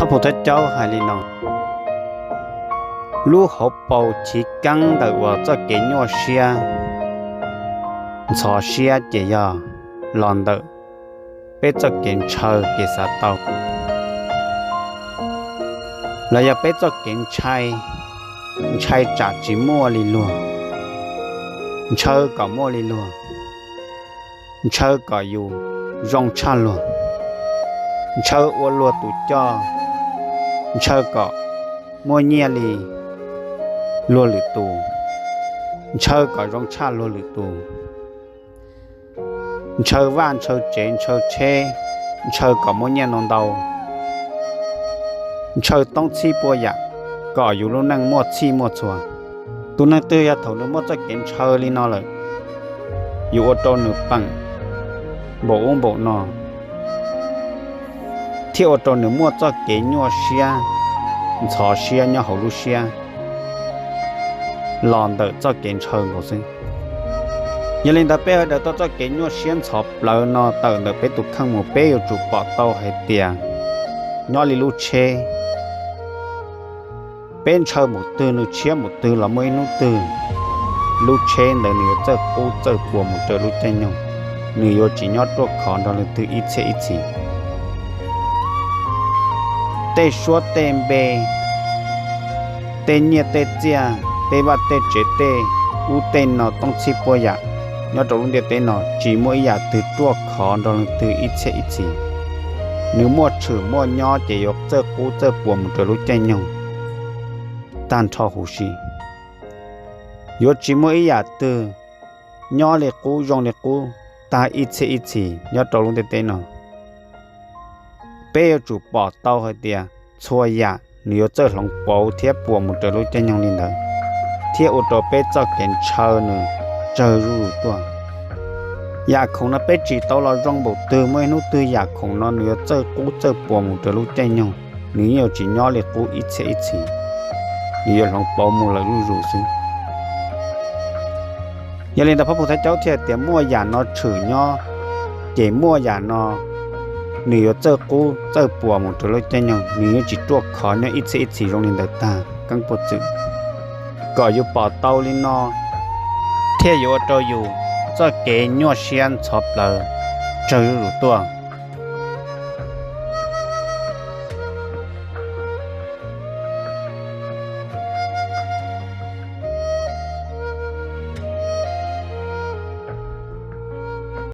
Phooj Thawj Caub hais li no: Lub hauv paus chiv keeb ntawm uas txoj kev nyuaj siab ntxhov siab ces yog los ntawm peb txoj kev ntshaw kev xav tau, los yog peb txoj kev ntshai, ntshai tsam tsis muaj li luag, ntshaw kom muaj li luag, ntshaw kom yus zoo tshaj luag, ntshaw ua luag tus coj, ntshaw kom muaj nyiaj li luag lwm tus, ntshaw kom zoo tshaj luag lwm tus, ntshaw vaj ntshaw tsev ntshaw tsheb, ntshaw kom muaj nyiaj ntau ntau, ntshaw toob txhij puas yam kom yus lub neej muaj txhij muaj txhua. Tus neeg twg yog thaum nws muaj txoj kev ntshaw li no lawm, yus ua rau nws peem npaum ub npaum no, thiaj ua rau nws muaj txoj kev nyuaj siab ntxhov siab nyob hauv lub siab los ntawm txoj kev ntshaw nkaus xwb. Yog li ntawd peb sawv daws tau txoj kev nyuaj siab ntxhov plawv no tawm ntawm peb tus kheej mus, peb yuav tsum pom tau hais tias nyob li lub tsheb, peb ntshaw mus twg nws tshiab mus twg los muaj ib hnub twg lub tsheb ntawd nws yuav txawj qub txawj puas mus raws lub caij nyoog, nws yuav tsis nyob ruaj khov nrog leej twg ib txhiab ib txhis. Tej suab tej npe, tej nyiaj tej txiaj, tej vaj tej tsev, tej ub tej no, toob txhij puas yam nyob rau lub ntiaj teb no tsis muaj ib yam twg ruaj khov nrog leej twg ib txhiab ib txhis. Nws muaj tshwm muaj nyob ces yuav txawj qub txawj puas mus raws lub caij nyoog tag nrho huv si. Yuav tsis muaj ib yam twg nyob li qub zoo li qub tag ib txhiab ib txhis nyob rau lub ntiaj teb no. Peb yuav tsum pom tau hais tias txhua yam nws yuav txawj hloov pauv thiab puas mus raws lub caij nyoog li ntawd, thiab ua rau peb txoj kev ntshaw nws tsawg zuj zus tuaj. Yam khoom no peb tsim tau los zoo npaum twg, muaj ib hnub twg yam khoom no nws yuav txawj qub txawj puas mus raws lub caij nyoog, nws yeej yuav tsis nyob li qub ib txhiab ib txhis, nws yuav hloov pauv mus lawm zuj zus xwb. Yog li ntawd Phab Phooj Thawj Caub thiaj tias muaj yam no tshwm nyob, ces muaj yam no nws yuav txawj qub txawj puas mus raws lub caij nyoog, nws yeej tsis ruaj khov nyob ib txhiab ib txhis zoo li ntawd tag keeb puas txwm. Kom yus pom tau li no thiaj yuav ua rau yus txoj kev nyuaj siab ntxhov plawv tsawg zuj zus tuaj.